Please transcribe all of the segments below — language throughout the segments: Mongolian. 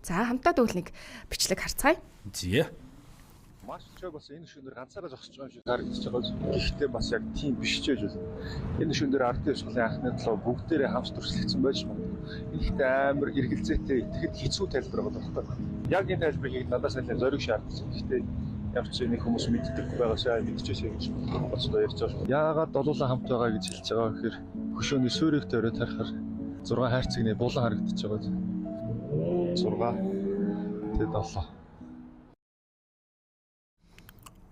За, хамтдаа тэгвэл нэг бичлэг харцгаая. Зя. Маршал Чог бас энэ шөнөөр ганцаараа зогсож байгаа юм шиг харагдаж байгаа. Гэхдээ бас яг тийм биш ч гэж байна. Энэ шөнөөр ардын ёслолын анхны толгой бүгдээрээ хамт дүрслэгдсэн байж магадгүй. Энэ ихтэй амар эргэлзээтэй, итгэхэд хэцүү тайлбар байгаа байхгүй. Яг энэ тайлбарыг хийхэд надаас нэлээд зориг шаардсан. Гэхдээ ямар ч нэг хүмүүс мэддэг байгаасаа мэдчихээсэй гэж бодсодоо ярьж байгаа шүү. Яагаад долуулан хамт байгаа гэж хэлж байгаа вэ гэхээр хөшөөний суурийг тойроо тарихаар 6 хайрцагны булан харагдаж байгаа. 6 тэгээд 7.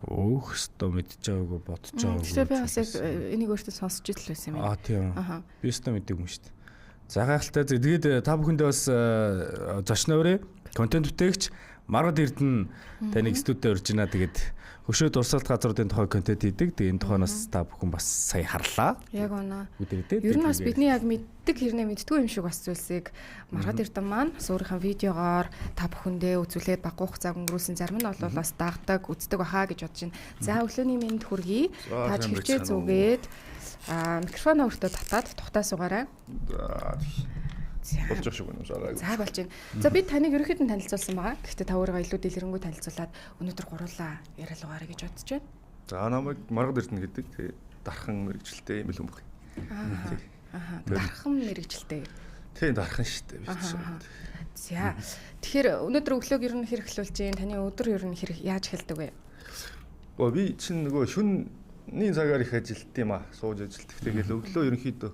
Өөх өстө мэдж байгаагүй, бодож байгаагүй. Тэгэхээр би бас яг энийг өөртөө сонсч ил байсан юм. Аа, тийм. Би өстө мэдээгүй юм шүү дээ. За, гайхалтай. Тэгээд та бүхэндээ бас зочноо өрөө контент бүтээгч Маргад Эрдэнэ таныг студид урьж байна. Тэгээд хөшөө дурсгалт газруудын тухай контент хийдэг. Тэгээд энэ тухайнаас та бүхэн бас сая харлаа. Яг үнэ. Үдэрдээ. Ер нь бас бидний яг мэддэг хэрнээ мэддэггүй юм шиг бас зүйлсийг Маргад Эрдэнэ маань бас өөрийнхөө видеогоор та бүхэндээ үзүүлээд баггүй хугацааг өнгөрүүлсэн. Зарим нь бол бас дагдаг, үздэг баха гэж бодож байна. За, өглөөний мэнд хүргэе. За, Та сайн чихвчээ байцгаана уу. зүгээд микрофоноо өртөө татаад тухтаа суугаарай. За, За. болж байгаа шиг байна уу? За, болж байна. За, би таныг ерөнхийдөө танилцуулсан байгаа. Гэхдээ та өөрийгөө илүү дэлгэрэнгүй танилцуулаад өнөөдөр гурлаа яриалгаарай гэж бодож байна. За, намайг Маргад Эрдэнэ гэдэг. Тэгээ дархан мэрэгчлээ юм бэл юм баг. Аа. Дархан мэрэгчлээ. Тий, дархан шүү дээ. Би чинь. За. Тэгэхээр өнөөдөр өглөөг ер нь хэр эхлүүлж байна? Таны өдөр ер нь хэр яаж эхэлдэг вэ? Гоо, би чинь нөгөө шөнийн цагаар их ажилт юм аа. Сууж ажилтдаг. Тэгэл өглөө ерөнхийдөө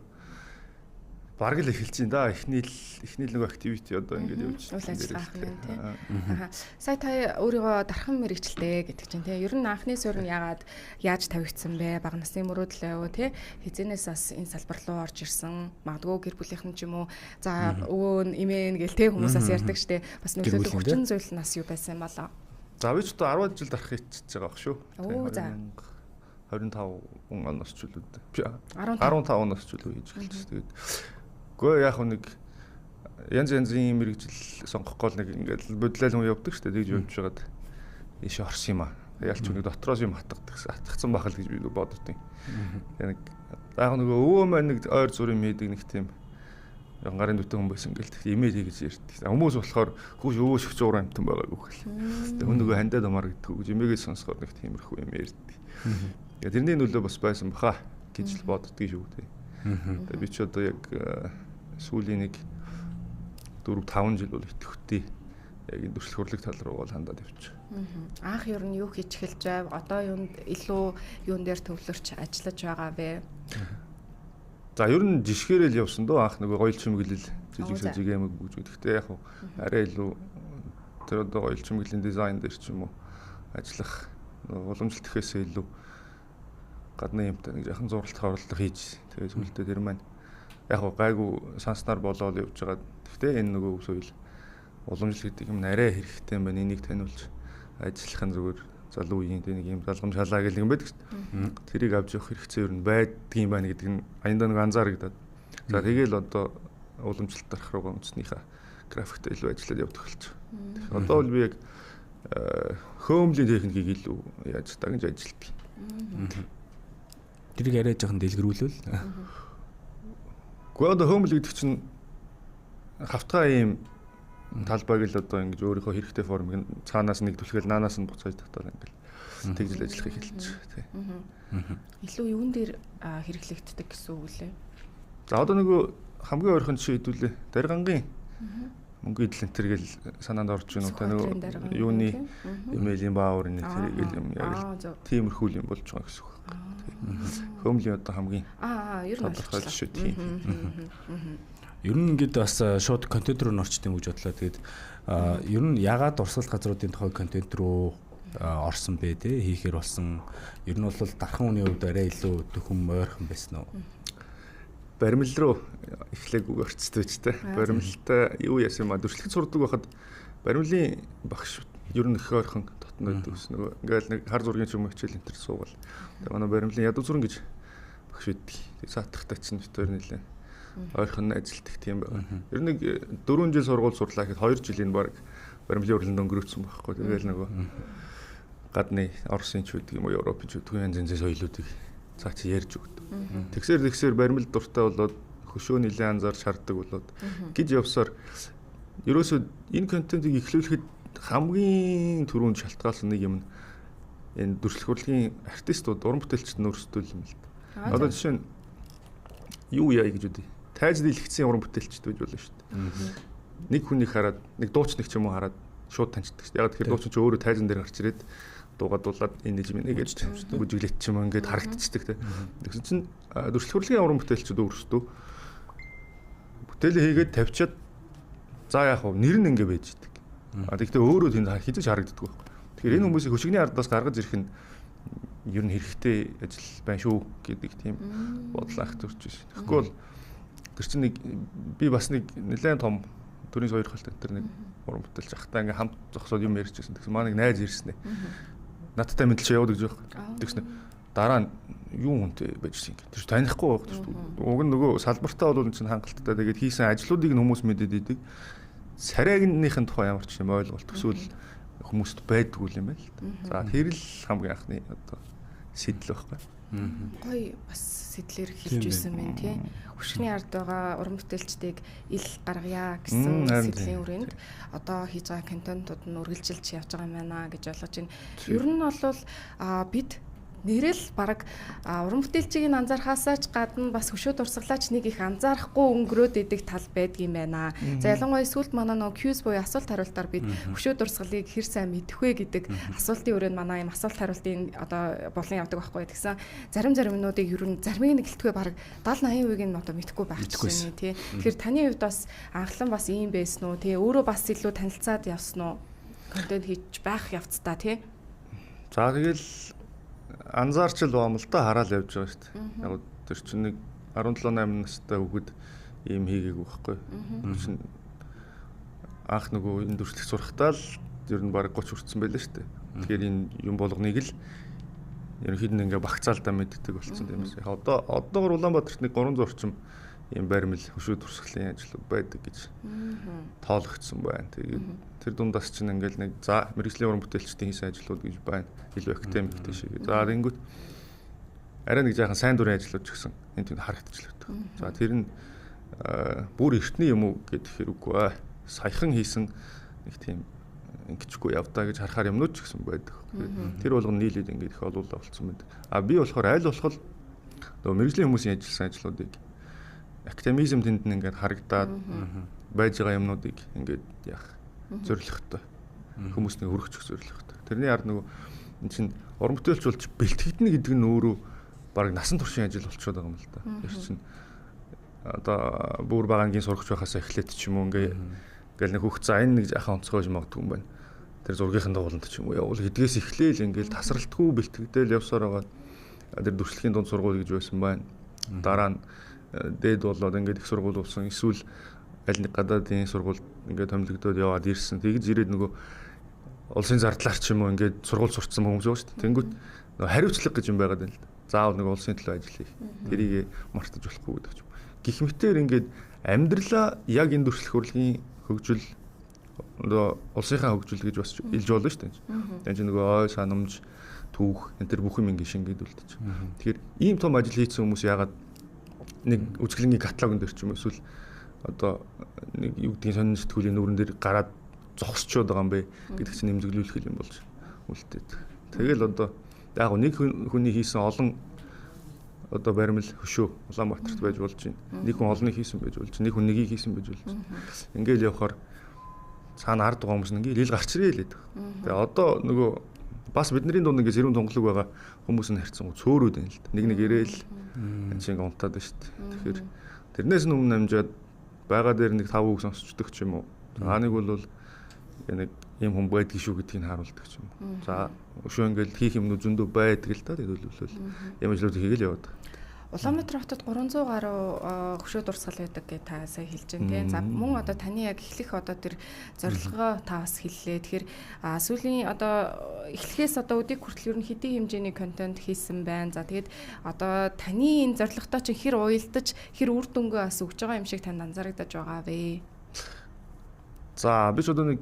бараг л эхэлж байна да. Эхний л нөгөө activity одоо ингэж явж Үйл ажиллагаа ах юм тий. Аа. Аа. Сая та өөрийгөө дархан мэрэгчлээ гэдэг чинь тий. Ер нь анхны суурь нь яагаад яаж тавигдсан бэ? Бага насны мөрөөдөл байв тий. Хизэнээс бас энэ салбар руу орж ирсэн. Магадгүй гэр бүлийнхэн ч юм уу. За, өвөө нь эмээ нь гэл тий хүмүүс бас ярьдаг штэ. Бас Гэр нөлөөлөх бүлийн, хүчин зүйл нас юу байсан юм болоо? За, би ч одоо 10 жил дарах хийчихэж байгаа бах шүү. Оо, за. 25 оноос ч үлээ. Би 15. 15 оноос ч үлээ хийж эхэлчихсэн. Тэгээд үгүй яг нэг янз янзын мэрэгжил сонгохгүй л нэг ингээд бодлол хүн явдаг шүү дээ. Тэгж явж байгаад ийшээ орсон юм аа. Ялч нэг дотроос юм хатгадаг. Хатгацсан байх л гэж би боддیں۔ Тэгээ нэг яг нөгөө өвөө маань нэг ойр зур юм хийдэг нэг тийм гарын дүтэн хүн байсан гэл тэг имэйл хийж ярьдаг. Хүмүүс болохоор хүүш өвөө шигч уур амтан байгаагүй гэл. Тэг хүн нөгөө хандаад амаар гэдэг үг имээгээ сонсохоор нэг тиймэрхүү юм ярьдаг. Тэгээ тэрний нөлөө бас байсан баха гэж л боддгийг шүү дээ. Тэгээ би ч одоо яг сүүлийн нэг 4 5 жил бол идэвхтэй яг энэ дүрслэх хурлаг тал руу бол хандаад явчих. Анх ер нь юу хийж эхэлж байв? Одоо юунд илүү юун дээр төвлөрч ажиллаж байгаа вэ? За, ер нь жишгээрээ л явсан дөө, анх нөгөө гоёл чимэглэл жижиг Оо, за. сажиг юм бүгж. Гэхдээ яг хуу арай илүү тэр одоо гоёл чимэглэлийн дизайн дээр ч юм уу ажиллах нөгөө уламжлалт гэхээсээ илүү гадны юмтай нэг жаахан зуралт хорлолт хийж, тэгээ сүүлдээ тэр маань яг хуу гайгүй санснаар болоод явж байгаа. Гэхдээ энэ нөгөө соёл уламжлал гэдэг юм арай хэрэгтэй юм байна. Энийг таниулж ажиллах нь зүгээр залуу үеийн тэ нэг юм залгам шалаа гэх юм байдаг шүү дээ. Тэрийг авч явах хэрэгцээ ер нь байдгийн байна гэдэг нь аяндаа нэг анзаарагдаад. За, тэгээл одоо уламжлалт дарах руугаа үндснийхээ графикт илүү ажиллаад явдаг болчих. Одоо бол би яг хөөмлийн техникийг илүү яаж дагнж ажилладаг. Тэрийг арай жоохон дэлгэрүүлвэл. Гэхдээ одоо хөөмөл гэдэг чинь хавтгай ийм талбайг л одоо ингэж өөрийнхөө хэрэгтэй формыг нь цаанаас нэг түлхэл наанаас нь буцааж татвал ингээл тэгж л ажиллахыг хэлж тий. Илүү юун дээр хэрэглэгддэг гэсэн үг лээ? За, одоо нөгөө хамгийн ойрхон жишээ хэдүүлээ. Даргангийн мөнгө эдлэн тэр гэл санаанд орж байна уу та Сүхбаатарын дарган нөгөө юуны тийм. имэйлийн баавар нэг тэрийг л юм яг л Аа, зөв. тиймэрхүү юм болж байгаа гэсэн үг. Хөөмлийн одоо хамгийн Аа, ер нь тодорхой ойлголоо. жишээ тийм. Ер нь ингээд бас шууд контент руу норчт юм гэж бодлоо. Тэгээд ер нь ягаад дурсгалт газруудын тухай контент руу орсон бэ те хийхээр болсон. Ер нь бол дархан үний хувьд арай илүү төхөм ойрхон байсан уу? Баримл руу эхлээг орцтой ч те. Баримлтай юу яасан юм а дүрслэх сурдаг байхад баримлын багш ер нь их ойрхон дотно байдаг ус нөгөө ингээл нэг хар зургийн ч юм уу хичээл энэ төр суугаал. Тэгээ манай баримлын ядуу зүрэн гэж багш байдаг. Тэгээ саатахтай чинь бит хоёр нэлээ ойрхон ажилтдаг тийм байгаа. Ер нь нэг 4 жил сургууль сурлаа гэхэд 2 жилийн баг баримлын урланд өнгөрөөцсөн байхгүй. Тэгээл нөгөө гадны Оросын ч гэдэг юм уу, Европын ч гэдэг янз янзын соёлоодыг цаа чи ярьж өгдөг. Тэгсэр тэгсэр баримл дуртай болоод хөшөө нэлээд анзаарч хардаг болоод гэж явсаар Ерөөсөө энэ контентыг эхлүүлэхэд хамгийн түрүүнд шалтгаалсан нэг юм нь энэ дүрслэх урлагийн артистууд, уран бүтээлчд нь өөрсдөө юм л да. Одоо жишээ нь юу яа гэж үгүй. Тайз дийлэгдсэн уран бүтээлчд байж болно шүү дээ. Нэг хүнийг хараад, нэг дуучныг ч юм уу хараад шууд таньчихдаг шүү дээ. Яг тэгэхээр дуучин ч өөрөө тайзан дээр гарч ирээд дуугаад энэ жим нэг гэж бүжиглэт ч юм ингээд харагдчихдаг те. Тэгсэн чинь дүрслэх урлагийн уран бүтээлчд өөрсдөө бүтээлээ хийгээд тавьчаад за яах вэ? Нэр нь ингэ байж идэг. А тэгтээ өөрөө тэнд хизэж харагддаг байхгүй. Тэгэхээр энэ хүмүүсийг хөшигний ардаас гаргаж ирэх нь ер нь хэрэгтэй ажил байна шүү гэдэг тийм бодол анх төрж ирсэн. Тэгэхгүй бол тэр чинь нэг би бас нэг нэлээд том төрийн соёрхолтой тэр нэг уран бүтээлч ахтай ингээ хамт зогсоод юм ярьж байсан. Тэгсэн маа нэг найз ирсэн ээ. Надтай мэдлж яваад гэж байхгүй. Тэгсэн дараа нь юу хүнтэй байжсэн юм. Тэр танихгүй байх шүү. Уг нь нөгөө салбартаа бол энэ чинь хангалттай. Тэгээд хийсэн ажлуудыг нь хүмүүс мэдээд идэг. Царайгныхын тухай ямар ч юм ойлголт төсөөл хүмүүст байдгүй юм байна л да. За тэр л хамгийн анхны одоо сэтэл байхгүй. Гоё бас сэтлэр хэлж байсан байна тий. Хөшгөний ард байгаа уран бүтээлчдийг ил гаргая гэсэн сэдлийн хүрээнд одоо хийж байгаа контентууд нь үргэлжилж явж байгаа юм байна гэж ойлгож байна. Ер нь бол бид нэрэл баг уран бүтээлчийг нь анзаархаасаа ч гадна бас хөшөө дурсгалаач нэг их анзаарахгүй өнгөрөөд идэг тал байдгийм байна. За ялангуяа сүүлд манай нөгөө quiz буюу асуулт хариултаар бид хөшөө дурсгалыг хэр сайн мэдэх вэ гэдэг асуултын өрөөнд манай юм асуулт хариултын одоо булан явдаг байхгүй. Тэгсэн зарим юмнуудыг ер нь заримыг нь гэлтгүй баг 70 80% нь одоо мэдэхгүй байх чинь тий. Тэгэхээр таны хувьд бас анхлан бас ийм байсан уу тий? Өөрөө бас илүү танилцаад явсан уу? Контент хийж байх явцдаа тий. За тэгэл анзаарч л байгаа юм л да, хараал явж байгаа шүү дээ. Яг тэр чинь нэг 17 8 настай хүүхэд ийм хийгээгүй байхгүй. Тэр чинь анх нөгөө энэ дүрслэх сурахтаа л ер нь бараг 30 хүрсэн байлаа шүү дээ. Тэгэхээр энэ юм болгоныг л ерөнхийд нь ингээ багцаалдаа мэддэг болсон юм шиг. Яг одоогор Улаанбаатарт нэг 300 орчим ийм баримл хөшөө турсгалын ажил байдаг гэж тоологдсон байна. Тэгээд тэр дундаас чинь ингээл нэг за мэргэжлийн уран бүтээлчдийн хийсэн ажлууд гэж байна. Илүү академик тийш. За тэгэнгүүт арай нэг жаахан сайн дурын ажлууд ч гэсэн энэ тэнд харагдчихлаа. За тэр нь бүр эртний юм уу гэдэг хэрэггүй. Саяхан хийсэн нэг тийм ингэчгүй явдаа гэж харахаар юмнууд ч гэсэн байдаг. Тэр болгоно нийлээд ингээд их олуулаа болцсон байдаг. А би болохоор аль болох нөгөө мэргэжлийн хүмүүсийн ажилласан ажлуудыг академизм тэнд нь ингээд харагдаад байж байгаа юмнуудыг ингээд яах зорилготой хүмүүст нэг өргөчих зорилготой. Тэрний ард нөгөө эн чинь уран бүтээлч болж бэлтгэгдэнэ гэдэг нь өөрөө бараг насан туршийн ажил болчиход байгаа юм л да. Тэр чинь одоо бүр багангийн сурагч байхаас эхлээд ч юм уу ингээд ингээл нэг хүүхд за энэ нэг жаахан онцгой байж магадгүй юм байна. Тэр зургийнхын дагууланд ч юм уу явуул хэдгээс эхлээл ингээд тасралтгүй бэлтгэгдээл явсаар байгаа. Тэр дүрслэхийн дунд сургууль гэж байсан байна. Дараа нь дээд болоод ингээд их сургууль болсон. Эсвэл аль нэг гадаадын сургуульд ингээд томилогдоод яваад ирсэн. Тэгж ирээд нөгөө улсын зардлаар ч юм уу ингээд сургууль сурцсан хүмүүс байгаа шүү дээ. Тэнгүүт нөгөө хариуцлага гэж юм байгаад байна л да. Заавал нөгөө улсын төлөө ажил хийх. Тэрийг мартаж болохгүй гэдэг ч юм. Гэх мэтээр ингээд амьдралаа яг энэ дүрслэх урлагийн хөгжил одоо улсынхаа хөгжил гэж бас илж болно шүү дээ. Тэгээд чинь нөгөө ой санамж түүх энэ төр бүх юм ингээд шингээд үлдчих. Тэгэхээр ийм том ажил хийсэн хүмүүс яагаад нэг үзэсгэлэнгийн каталогн дээр ч юм эсвэл одоо нэг юу гэдгийг сонин сэтгүүлийн нүүрэн дээр гараад зогсчод байгаа юм бэ гэдэг чинь нэмзэглүүлэх юм болж үлдээд. Тэгэл одоо яг нэг хүний хийсэн олон одоо баримл хөшөө Улаанбаатарт байж болж байна. Нэг хүн олныг хийсэн байж болж, нэг хүн нэгийг хийсэн байж болж. Ингээл явхаар цаана ард байгаа хүмүүс ингээл ил гарч ирээ л гэдэг. Тэгээ одоо нөгөө бас бидний дунд ингээд сэрүүн тунгалаг байгаа хүмүүс нь харьцангуй цөөрөөд байна л да. Нэг нэг ирээл энэ чинь ингээд унтаад байна шүү дээ. Тэгэхээр тэрнээс нь өмнө амжаад байгаа дээр нэг 5 үг сонсчдөг ч юм уу. За нэг бол нэг ийм хүн байдгийг шүү гэдгийг харуулдаг ч юм уу. За өшөө ингээд хийх юмнууд зөндөө байдаг л да. Тэгэл юм ажлууд хийгээл яваад. Улаанбаатар хотод 300 гаруй хөшөө дурсгал байдаг гэж та сая хэлж байна тийм. За мөн одоо таны яг эхлэх одоо тэр зорилгоо та бас хэллээ. Тэгэхээр сүүлийн одоо эхлэхээс одоо өдийг хүртэл ер нь хэдийн хэмжээний контент хийсэн байна. За тэгээд одоо таны энэ зорилготой чинь хэр уялдаж, хэр үр дүнгээ бас өгж байгаа юм шиг танд анзаарагдаж байгаа вэ? За би ч одоо нэг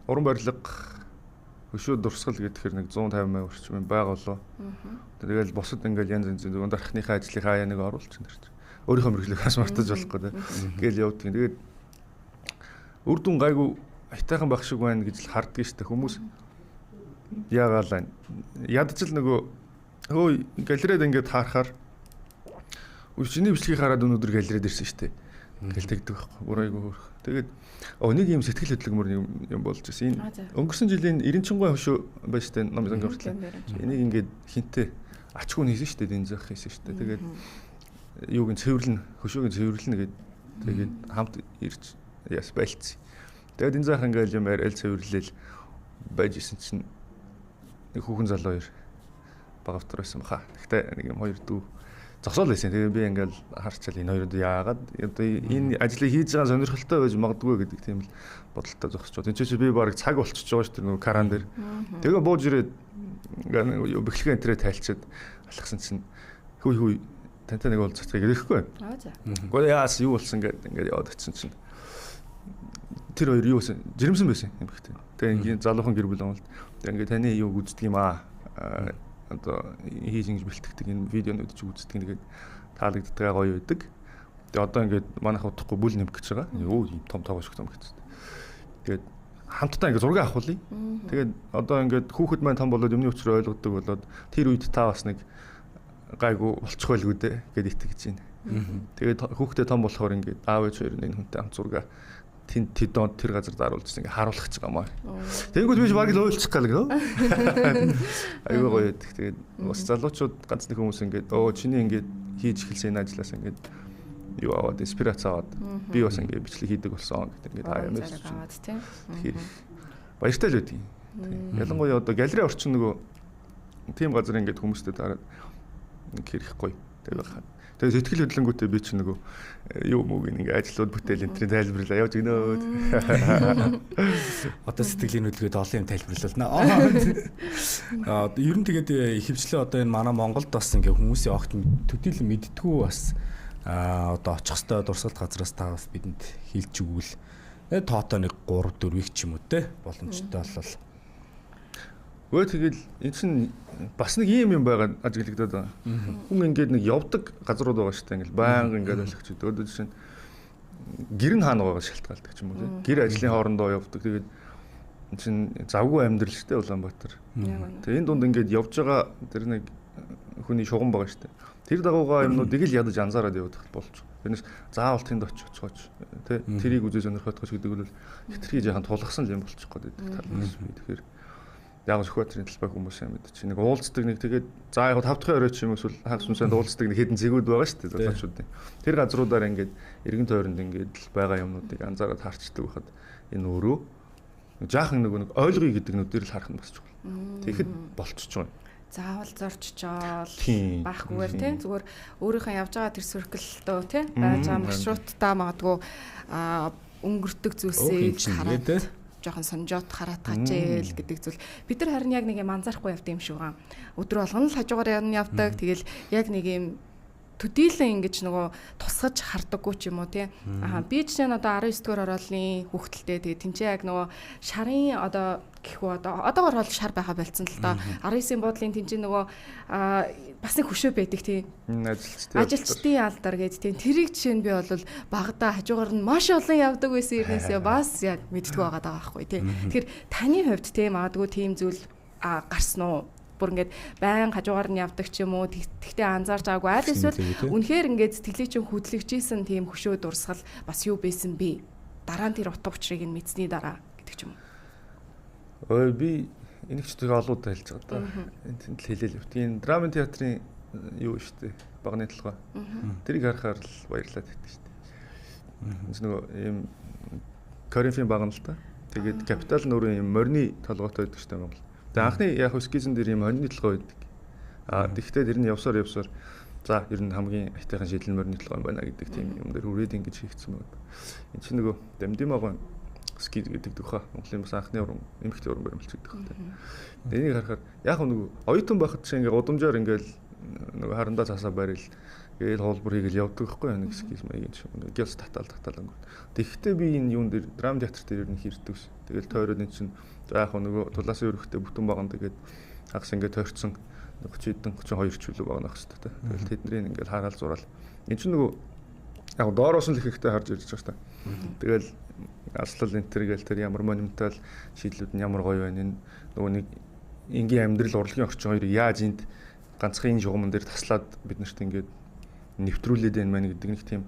уран барилга хөшөө дурсгал гэхээр нэг 150 мянга орчим юм байгаа болоо. Тэгэл бусад ингээл янз янзын зөвөн дарахныхаа ажлынхаа аяа нэг оруулчих нэр чинь. Өөрийнхөө мэргэжлийг бас мартаж болохгүй те. Ингээл явдаг. Тэгээд Үр дүн гайгүй аятайхан байх шиг байна гэж л харддаг шүү дээ хүмүүс. Яагаал ядаж л нөгөө хөө галерейд ингээд таарахаар чиний бичлэгийг хараад өнөөдөр галерейд ирсэн шүү дээ. Гэл тэгдэг байхгүй. Бүр айгүй хөөрх. Тэгээд нэг юм сэтгэл хөдлөмөр юм болж ирсэн. Энэ өнгөрсөн жилийн 90 чингой хөшөө байж шүү дээ ном зангийн хүртэл. Энийг ингээд хинтээ ачгүй хийсэн шүү дээ. Дэнзэх хийсэн шүү дээ. Тэгээд юуг нь цэвэрлэн хөшөөг нь цэвэрлэнэ гээд тэгээд хамт ирж яас байлцсан. Тэгээд энэ заах ингээд юм яриад цэвэрлээл байж исэн чинь нэг хүүхэн залуу хоёр багавтар байсан баха. Гэхдээ нэг юм хоёр дүү зогсоол байсан. Тэгээ би ингээл харчаал энэ хоёрод яагаад одоо энэ ажлыг хийж байгаа сонирхолтой байж магадгүй гэдэг тийм л бодолтой зогсож байгаа. Энд чинь би баг цаг болчихж байгаа шүү дээ нөгөө каран дээр. Тэгээ бууж ирээд ингээ бэхлэгээ энтрээ тайлчаад алхсан чинь хүй тантай нэг уулзах гэрэхгүй. Аа за. Гэхдээ яас юу болсон гэдэг ингээд яваад очисон чинь тэр хоёр юу байсан? Жирэмсэн байсан юм бэхтэй. Тэгээ ингээ залуухан гэр бүл юм л. Тэгээ ингээ таны юуг үздэг юм аа. Одоо хийж ингэж бэлтгэдэг энэ видеонууд чи үздэг нэгээд таалагддаг гоё байдаг. Тэгээ одоо ингээд манайх удахгүй бүл нэмэх гэж байгаа. Өө ийм том тоогоо шиг том гэсэн. Тэгээд хамтдаа ингээд зураг авахулъя. Тэгээд одоо ингээд хүүхэд маань том болоод юмны учрыг ойлгодог болоод тэр үед та бас нэг гайгүй болчих байлгүй дээ гэд итгэж байна. Тэгээд хүүхдээ том болохоор ингээд аав ээж хоёр энэ хүнтэй хамт зураг тэнд тэдон тэр газар даруулжсэн ингээ харуулах гэж байгаа маа. Тэнгүүд би баг л уйлчих гал гэнэ. Айгүй гоё байдаг. Тэгээд бас залуучууд ганц нэг хүмүүс ингээд чиний ингээд хийж эхэлсэн энэ ажлаас ингээд юу аваад инспирац аваад би бас ингээд бичлэг хийдэг болсон гэдэг ингээд аа мессеж аваад тийм. Тэгэхээр баяртай л байдаг. Ялангуяа одоо галерей орчин нөгөө тийм газар ингээд хүмүүстэй дараад хэрэг гоё. Тэгээд хаа. Тэгээ сэтгэл хөдлөнгүүтээ би чи нөгөө юу мөг ингээ ажлууд бүтээл энтрийн тайлбарлаа явж гинөө. Одоо сэтгэлийн хөдөлгөөд олон юм тайлбарлална. Аа ер нь тэгээд ихэвчлэн одоо энэ манай Монголд бас ингээ хүмүүсийн огт төдийлөн мэддгүү бас одоо очих хэвээр дурсгалт газраас та бас бидэнд хэлж өгвөл тоотой нэг 3 4-ийг ч юм уу те боломжтой болол. Өө тэгэл эн чинь бас нэг ийм юм байгаа ажиглагдаад байгаа. Хүн ингээд нэг явдаг газрууд байгаа шүү дээ. Ингээл байнга ингээд ойлгож байдаг. Одоо жишээ нь гэр нь хаана байгаас шалтгаалдаг ч юм уу тийм. Гэр ажлын хоорондоо явдаг. Тэгээд эн чинь завгүй амьдрал шүү дээ Улаанбаатар. Тэгээд энэ дунд ингээд явж байгаа тэр нэг хүний шугам байгаа шүү дээ. Тэр дагуугаа юмнуудыг л ядаж анзаараад явах болж. Тэрнээс заавал тэнд очих тий тэрийг үзээ сонирхох гэдэг бол хэтэрхий жаахан тулгасан юм болчих гээд байдаг талаас би. Тэгэхээр яг Сүхбаатарын талбай хүмүүс юм бид чи нэг уулздаг нэг тэгээд за яг 5 дахь орой ч юм эсвэл хагас сүнсэнд уулздаг нэг хэдэн зэгүүд байгаа шүү дээ залуучуудын. Тэр газруудаар ингээд эргэн тойронд ингээд л байгаа юмнуудыг анзаараад харчдаг байхад энэ өөрөө жаахан нэг ойлгоё гэдэг нүдээр л харах нь бас чухал. Тэгэхэд болчихж байгаа юм. Заавал зорчжоол байхгүйгээр тийм зүгээр өөрийнхөө явж байгаа тэр сөркөлтөө тийм байж байгаа маршруттай магадгүй өнгөрдөг зүйлсийг хараад жоохон сонжоод хараатгаачээл гэдэг зүйл. Бид нар харин яг нэг юм анзаарахгүй явд юм шиг байгаа. Өдөр болгоно л хажуугаар явдаг. Тэгэл яг нэг юм төдийлөн ингэж нөгөө тусгаж хардаггүй ч юм уу тий. Аа би жишээ нь одоо 19 дугаар ороолын хүүхдэлтэй тэгээ тэнцээ яг нөгөө шарын одоо гэхүү одоогор бол шар байха болцсон л доо. 19-ийн буудлын тэнцээ нөгөө бас нэг хөшөө байдаг тий. Ажилчдын алдар гэж тий. Тэрийг жишээ нь би бол багада хажуугаар нь маш олон явдаг байсан ирнээсээ бас яг мэддэггүй байгаа даа байхгүй тий. Тэгэхээр таны хувьд тий магадгүй тийм зүйл гарсан уу? Бүр ингээд байн хажуугаар нь явдаг ч юм уу тэгтээ анзаарч байгаагүй аль эсвэл үнэхээр ингээд сэтгэлийг чинь хөдлөгчийсэн тийм хөшөө дурсгал бас юу байсан бэ? Дараа нь тэр утга учирыг нь мэдсэний дараа гэдэг ч юм уу. Ой би энийг ч тэгээ олоудаа хэлж байгаа даа. Энэ тэнд л хэлээл явт. Энэ драмын театрын юу шүү дээ. Багны толгой. Тэрийг харахаар л баярлаад байдаг шүү дээ. Энэ нөгөө ийм Коринфийн багна л та. Тэгээд капитал нь өөрөө ийм морины толгойтой байдаг шүү дээ Монгол. Тэгээ анхны яг эскизэн дээр ийм хоньны толгой байдаг. Аа тэгвэл тэр нь явсаар за ер нь хамгийн аятайхан шийдэл нь морины толгой байна гэдэг тийм юм дээр хүрээд ингэж хийгдсэн байна. Энд чинь нөгөө Дамдимагон скиз гэдэг дөхөө Монголын бас анхны уран эмэгтэй уран баримтч гэдэг хөө. Энийг харахаар яг нөгөө оюутан байхад чинь ингээ гудамжаар ингээл нөгөө харандаа цаасаа барил гээл хуулбар хийгээл явдаг байхгүй юу нэг скиз маягийн ч юм. Гялс татаал өнгө. Тэгэхдээ би энэ юун дээр драм театр дээр ер нь хэрдэг ш. Тэгэл тойроод эн чинь за яг нөгөө тулаасан өрхтөө бүтэн баган тэгээд хагас ингээ тойрцсон 30 хэдэн 32 ч үлээ багнах хэвээр тэ. Тэгэл тэднийг ингээл хараал зураал. Энд чинь нөгөө яг доороос нь л ихтэй харж ирж байгаа шүү дээ. Тэгэл аслал энэ төр гээл тэр ямар монументал шийдлүүд нь ямар гоё байна. Энэ нөгөө нэг энгийн амьдрал урлагийн орчин хоёрыг яаж энд ганцхан энэ шугамн дээр таслаад бид нарт ингээд нэвтрүүлээд байна мэн гэдэг нэг тийм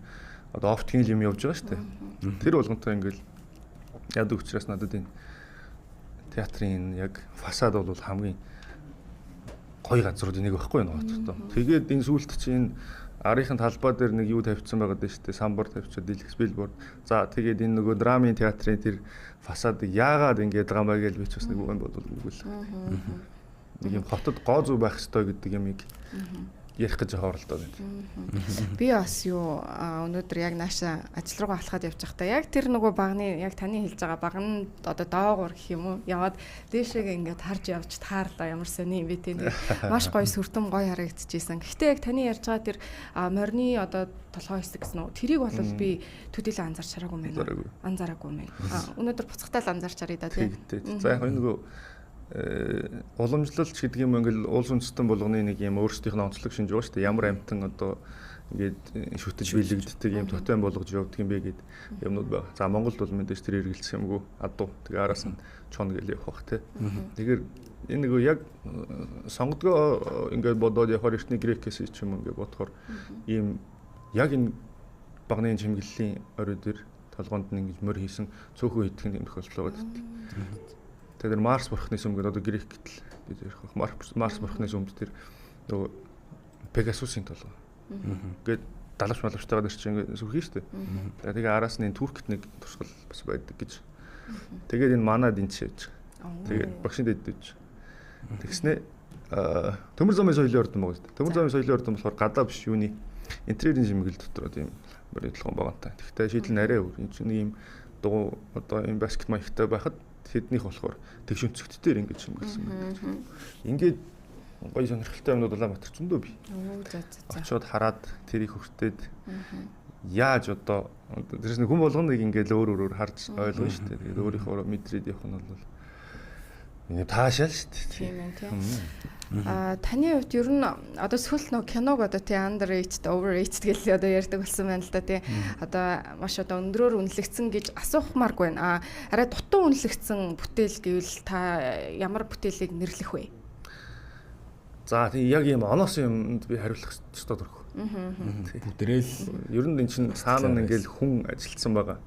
одоо оптикийн юм явж байгаа шүү дээ. Тэр болгонтой ингээд яадаг учраас надад энэ театрын яг фасад бол хамгийн гоё газруудын нэг байхгүй юу хотод. Тэгээд энэ сүүлд чинь энэ арын талбай дээр нэг юу тавьчихсан байгаа даа шүү дээ. Самбар тавьчихад дэлгэц билборд. За тэгээд энэ нөгөө драмын театрын тэр фасадыг яагаад ингэж байгаа юм бэ гэж би ч бас нэг юм бодвол үгүй л. Нэг юм хотод гоо зүй байх ёстой гэдэг юмыг ярих гэж хооролдоод байна. Би бас юу өнөөдөр яг нааша ажил руугаа алхаад явж байхдаа яг тэр нөгөө багны яг таны хэлж байгаа багн одоо доогуур гэх юм уу яваад дээшээгээ ингээд харж явж таарлаа ямар сони юм бэ тийм маш гоё сүртэн гоё харагдчихсэн. Гэхдээ яг таны ярьж байгаа тэр морины одоо толгой хэсэг гэсэн үү тэрийг бол би төдийлөн анзаарч хараагүй мэн. Анзаараагүй мэн. Өнөөдөр буцахтаа л анзаарч харъя да тийм. За яг энэ нөгөө уламжлалч гэдэг юм ингээл улс үндэстэн болгоны нэг юм өөрсдийнх нь онцлог шинж байгаа шүү дээ. Ямар амьтан одоо ингээд шүтэж бэлэгддэг юм тотем болгож явдаг юм бэ гэд юмнууд байгаа. За Монголд бол мэдээж тэр эргэлзэх юмгүй адуу. Тэгээ араас нь чон гэл явах бах тий. Тэгэхээр энэ нөгөө яг сонгодгоо ингээд бодоод явахаар эртний грекээс ч юм ингээд бодохоор ийм яг энэ багны чимэглэлийн орой дээр толгоонд нь ингэж морь хийсэн цөөхөн хийдэг юм тохиолдол байгаа гэдэг. Тэгэхээр Марс бурхны сүм гэдэг одоо грект л гэж ярих байх. Марс бурхны сүмд тэр нөгөө Пегасусын толгой. Ингээд далавч малавчтайгаа тэр чинь ингээд сүрхий шүү дээ. Тэгээ араас нь энэ Туркт нэг туршгал бас байдаг гэж. Тэгээд энэ манад энэ ч явж. Тэгээд багшин дэд гэж. Тэгснэ төмөр замын соёлын ордон байгаа шүү дээ. Төмөр замын соёлын ордон болохоор гадаа биш юуны интерьерийн чимэглэл дотор тийм морин толгой байгаа та. Тэгэхдээ шийдэл нь арай өөр. Энэ чинь нэг юм дугуй одоо энэ баскет маягтай байхад тэднийх болохоор тэгш өнцөгт дээр ингэж чимэглэсэн байдаг. Ингээд гоё сонирхолтой юмнууд Улаанбаатар зөндөө бий. Очоод хараад тэрийг хүртээд яаж одоо тэрс нэг хүн болгоно нэг ингээд өөр өөрөөр харж ойлгоно шүү дээ. Тэгээд өөрийнхөө мэдрээд явах нь бол ингэ таашаал шүү дээ. Тийм ээ тийм. Таны хувьд ер нь одоо сүүлд нөө киног одоо тий underrated, overrated гэж одоо ярьдаг болсон байна л да тий. Одоо маш одоо өндрөөр үнэлэгдсэн гэж асуухмааргүй байна. Арай дутуу үнэлэгдсэн бүтээл гэвэл та ямар бүтээлийг нэрлэх вэ? За тий яг ийм оноос юмд би хариулах ёстой дөрөх. Бүгдээрээ л ер нь эн чинь цаана нь ингээл хүн ажилтсан байгаа.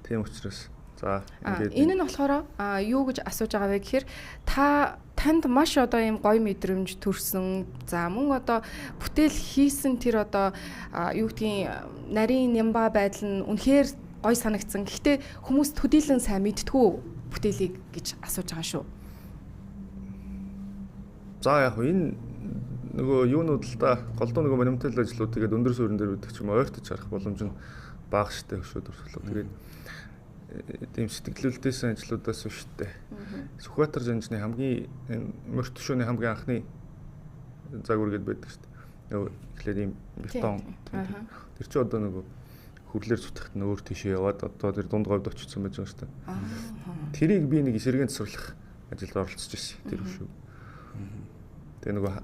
Тийм учраас за ингээд энэ нь болохоор юу гэж асууж байгаа вэ гэхээр та танд маш одоо ийм гоё мэдрэмж төрсөн. За мөн одоо бүтээл хийсэн тэр одоо юу гэдгийг нарийн нямба байдал нь үнэхээр гоё санагдсан. Гэхдээ хүмүүс төдийлөн сайн мэдтгүү бүтээлийг гэж асууж байгаа шүү. За яг энэ нөгөө юунууд л да голдуу нөгөө монументал ажлууд тэгээд өндөр суурин дээр үүдэг ч юм ойртож харах боломж нь бага штэ өшөө дүрслэл. Тэгээд тийм сэтгэлүүлдээсэн ажлуудаас шүү дээ. Сүхбаатар жанжны хамгийн энэ морь төшөөний хамгийн анхны загвар гэдээ байдаг шүү дээ. Нөгөө эхлээд ийм бетон. Тэр чинь одоо нөгөө хүрлээр зүтгэхэд нь өөр тийшээ яваад одоо тэр дунд говьд очсон байж байгаа шүү дээ. Тэрийг би нэг сэргээн засварлах ажилд оролцож ирсэн тэр өшөө. Тэгээ нөгөө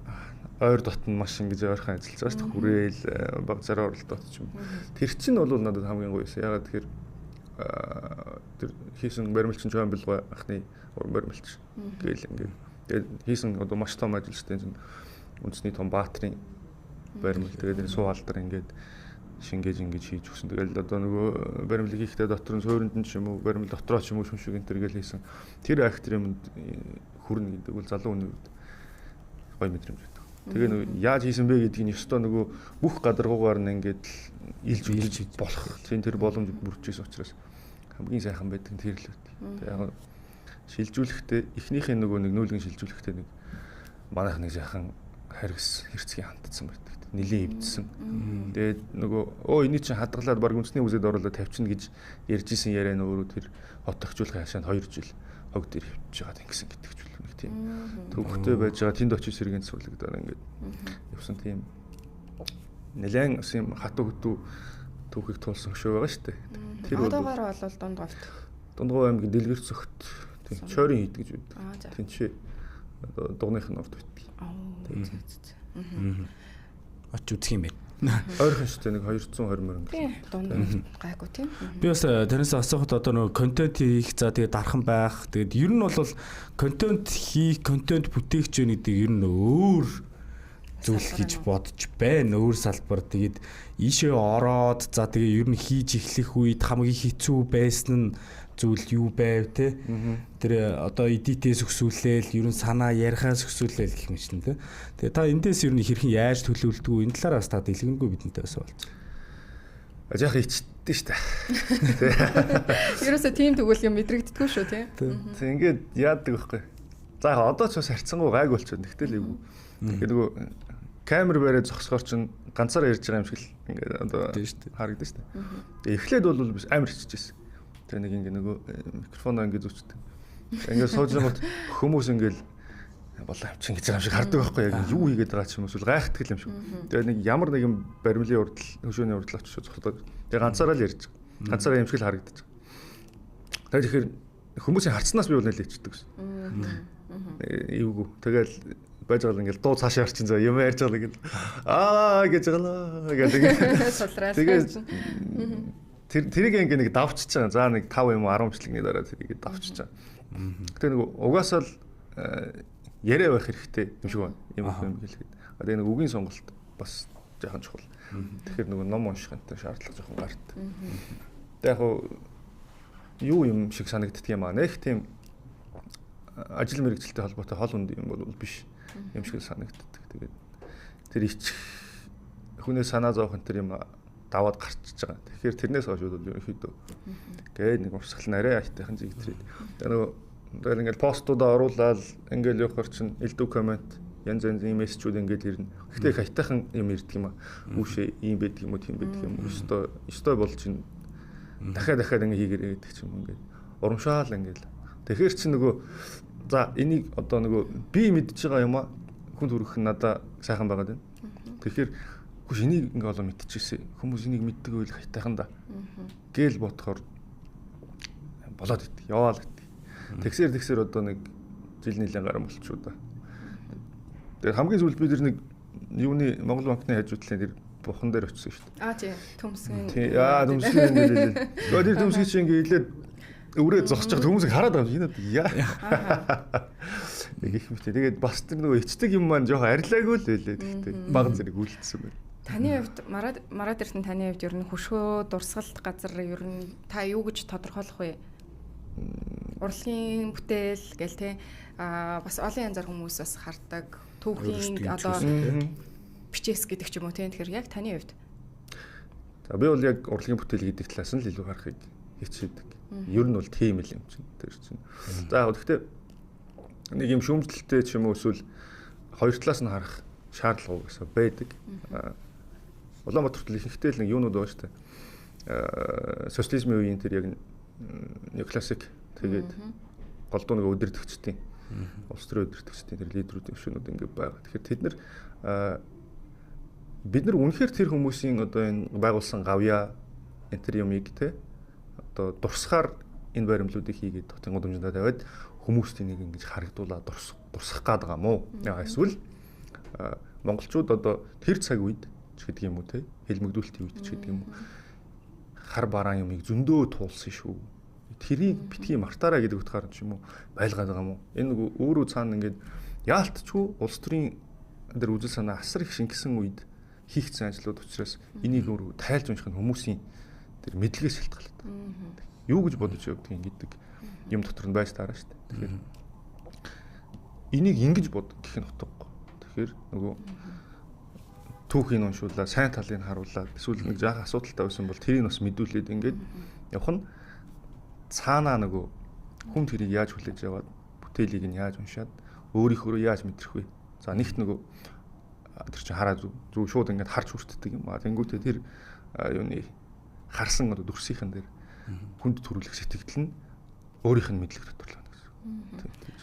ойр дотн маш ингэж ойрхон ажиллаж байгаа шүү дээ. Хүрээл баг зараа оролдоод ч юм. Тэр чинь бол надад хамгийн гоё байсан. Ягаад тэгэхээр тэр хийсэн баримлчин Чойн Билгой анхны уран баримлч гээл ингээд тэгээд хийсэн одоо маш том ажил шүү дээ. Үндэсний том баатрын баримл тэгээд энэ суу алдар ингээд шингээж ингэж хийж өгсөн. Тэгэл одоо нөгөө баримлыг хийхдээ дотор нь суурьнд нь ч юм уу баримл дотроо ч юм уу шүншиг энэ төр гээл хийсэн. Тэр актер юмд хүрнэ гэдэг бол залуу хүний хувьд гоё мэдрэмж байдаг. Тэгээ нөгөө яаж хийсэн бэ гэдгийг нь ёстой нөгөө бүх гадаргуугаар нь ингээд илж илж болох. Тийм тэр боломж бүрдчихсэн учраас хамгийн сайхан байдаг нь тэр л үү. Тэгээ яг шилжүүлэхдээ эхнийхээ нөгөө нэг нүүлгэн шилжүүлэхдээ нэг манайх нэг сайхан харгас хэрцгий хандсан байдаг. Нилийн эвдсэн. Тэгээд нөгөө энийг чинь хадгалаад баг үндэсний үзээд оруулаад тавьчихна гэж ярьж исэн яриа нь өөрөө тэр хот тохижуулахын хашаанд 2 жил хог дээр хөвчж байгаад ингэсэн гэдэг ч үл нэг тийм төвхтэй байж байгаа тэнд очиж сэргээн засварлагдаад ингээд явсан тийм нэлээд бас юм хатуу хөтүү түүхийг туулсан хөшөө байгаа шүү дээ. Тэр одоогоор бол дунд говьт. Дундговь аймгийн Дэлгэр цогт тийм чойрын хийд гэж байдаг. Тэнцээ одоо дугных нь урд байдаг. Очиж үзэх юм байна. Ойрхон шүү дээ, нэг 220 мөрөн. Тийм, дунд гайгүй тийм. Би бас танаас асуухад одоо нөгөө контент хийх, за тэгээд дархан байх. Тэгээд ер нь бол контент хийх, контент бүтээгч вэ гэдэг ер нь өөр зүйл гэж бодож байна. Өөр салбар. Тэгээд ийшээ ороод за тэгээ ер нь хийж эхлэх үед хамгийн хэцүү байсан нь зүйл юу байв те? Тэр одоо edit-ээс өксүүлээл, ер нь санаа ярихаас өксүүлээл гэх мэт те. Тэгээ та эндээс ер нь хэрхэн яаж төлөвлөдөг вэ? Энэ талаараа бас та дэлгэрэнгүй бидэнтэй бас болцсон. Жаахан ичдэн шүү дээ. Ерөөсөө тийм тэгвэл юм мэдрэгддэггүй шүү те. Тэг ингээд яадаг байхгүй. За яг одоо ч бас харьцангуй гайг болчиход. Тэгтэл эвгүй. Тэгээд нөгөө камер бариад зогсохоор чинь ганцаараа ярьж байгаа юм шиг л ингээд одоо харагдана шүү дээ. Эхлээд бол биш амар хичээжсэн. Тэр нэг ингээ нөгөө микрофоноо ингээ зүвчдэг. Ингээ сууж байгаа хүмүүс ингээл болоо амчин гэж байгаа юм шиг хардаг байхгүй яг юу хийгээд байгаа ч юм уу гайхдаг юм шиг. Тэгээ нэг ямар нэгэн баримлын урдл хөшөөний урдл очиж зогсдог. Тэгээ ганцаараа л ярьж байгаа. Ганцаараа юм шиг л харагдаж байгаа. Тэгэхээр хүмүүсийн харцнаас би бол нэлээд ичдэг гэсэн. Эвгүй. Тэгэл байж байгаа л ингээл дуу цаашаа орчин заа юм ярьж байгаа ингээл аа гэж байгаа гэдэг. Тэгээд тэрийг ингээ нэг давчиж байгаа. За нэг 5 юм уу 10 бичлэгний дараа тэрийг давчиж байгаа. Гэтэ нэг угаасаа л яриа байх хэрэгтэй юм шиг байна. Юм юм хэлэхэд. Тэгээ нэг үгийн сонголт бас жаахан чухал. Тэгэхээр нөгөө ном унших энэ шаардлага жоохон гарт. Тэгээ яг юу юм шиг санагддаг юм аа. Нэг тийм ажил мэргэжилтэй холбоотой хол үнд юм бол биш юм шиг санагддаг. Тэгээд тэр ичих хүнээ санаа зовох энэ төр юм даваад гарчиж байгаа. Тэгэхээр тэрнээс хойш бол ерөнхийдөө гээд нэг урсгал нь арай айтайхан зэгтрээд. Тэгээ нөгөө тэгэл ингээл постуудаа оруулаад ингээл явахаар чинь элдв коммент янз янзын мессежүүд ингээл ирнэ. Гэхдээ их айтайхан юм ирдэг юм аа. Үүшээ ийм байдаг юм уу, тийм байдаг юм уу. Өстой бол чинь дахиад ингээ хийгэрээ гэдэг ч юм ингээд урамшаал ингээл. Тэгэхээр чи нөгөө за энийг одоо нөгөө би мэдж байгаа юм аа хүн төрөх нь надаа сайхан байгаад байна. Тэгэхээр Хүш энийг ингээ олон мэдчихсэн. Хүмүүс энийг мэддэг байл хайтайхан да. Гээл бодохоор болоод иддэг. Яваал иддэг. Тэгсээр одоо нэг жил нийлэн гарan болчихоо да. Тэгээд хамгийн сүүлд бид нэг юуны Монгол банкны хажуудлын тэр бухан дээр очсон шүү дээ. Аа тий. Төмсгийн. Тий. Аа төмсгийн ингээ лээ. Тэгээд тэр төмсгийг чи ингээ илээд өрөө зогсож байгаа хүмүүсийг хараад байгаа юм. Энэ яа. Гэх мэт. Тэгээд бас тэр нөгөө ичдэг юм маань жоохон арилаагүй л байлээ. Тэгтээ баг зэрэг үлдсэн байна. Таны хувьд Мараад Эрдэнэ таны хувьд ер нь хөшгөө дурсгалт газар ер нь та юу гэж тодорхойлох вэ? Урлагийн бүтээл гэл те а бас олон янзаар хүмүүс бас хардаг түүхийн одоо бичээс гэдэг ч юм уу те. Тэгэхээр яг таны хувьд. За би бол яг урлагийн бүтээл гэдэг талаас нь л илүү харахыг хичээдэг. Ер нь бол тийм л юм чинь тэр чинь. За яг гэхдээ нэг юм шүүмжлэлтэй ч юм уу эсвэл хоёр талаас нь харах шаардлага угаасаа байдаг. Улаанбаатарт л ихэнхдээ л нэг юунууд байгаа шүү дээ. Социализмын үеийн тэр яг неоклассик тэгээд голдуу нэг өдөртөгчдийн улс төрийн өдөртөгчдийн тэр лидерүүдийн өшөөнүүд ингэ байгаа. Тэгэхээр тэд нар бид нар үнэхээр тэр хүмүүсийн одоо энэ байгуулсан гавьяа энэ тэр юмыг те одоо дурсахаар энэ баримлуудыг хийгээд хотын гудамжиндаа тавиад хүмүүст энийг ингэж харагдуулаад дурсах гээд байгаа мó. Эсвэл монголчууд одоо тэр цаг үед ч гэдэг юм уу те хэлмэгдүүлэлтийн үед ч гэдэг юм уу хар бараан юмыг зөндөө туулсан шүү. Тэрийг битгий мартаарай гэдэг утгаар ч юм уу байлгаад байгаа юм уу? Энэ нөгөө өөрөө цаана ингээд яалтчгүй улс төрийн тэр үзэл санаа асар их шингэсэн үед хийгдсэн ажлууд учраас энийг өөрөө тайлж унших нь хүмүүсийн тэр мэдлэгээс шалтгаалдаг. Юу гэж бодож явдгийг гэдэг юм дотор нь байж таараа шүү дээ. Тэгэхээр энийг ингэж бод гэх нь утгагүй. Тэгэхээр нөгөө түүхийг уншуулаад, сайн талыг харуулад, эсвэл нэг жаахан асуудалтай байсан бол тэрийг бас мэдүүлээд ингээд явах нь цаанаа нөгөө хүн тэрийг яаж хүлээж аваад, бүтээлийг нь яаж уншаад, өөрийнхөө яаж мэдрэх вэ? За нэгт нөгөө тэр чинь хараа зүг шууд ингээд харж хүртдэг юм аа. Тэнгүүтээ тэр юуны харсан одоо дүрсийнхэн дээр хүнд төрүүлэх сэтгэл нь өөрийнх нь мэдлэг дотор л байна гэсэн. Тийм.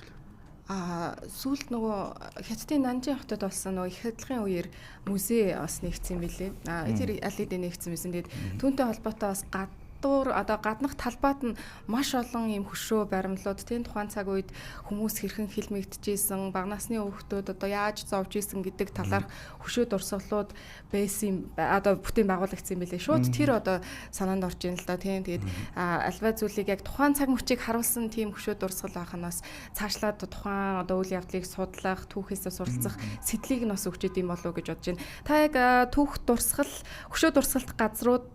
А сүүлд нөгөө Хятадын Нанжин хотод болсон нөгөө их хадлагын үеэр музей бас нэгдсэн юм билээ. А тэр аль хэдийн нэгдсэн байсан. Тэгээд түүнтэй холбоотой бас гадуур одоо гаднах талбайд нь маш олон ийм хөшөө баримлууд тийм тухайн цаг үед хүмүүс хэрхэн хилмигдэжсэн, бага насны хүүхдүүд одоо яаж зовж исэн гэдэг талаарх хөшөө дурсгалууд байсан одоо бүтээн байгуулагдсан юм билээ. Шууд тэр одоо санаанд орж ийн л да тийм. Тэгээд альва зүйлийг яг тухайн цаг мөчийг харуулсан тийм хөшөө дурсгал байх нь бас цаашлаад тухайн одоо үйл явдлыг судлах, түүхээсээ суралцах сэтлийг нь бас өгч идэм болов уу гэж бодож байна. Та яг түүх дурсгал, хөшөө дурсгалт газрууд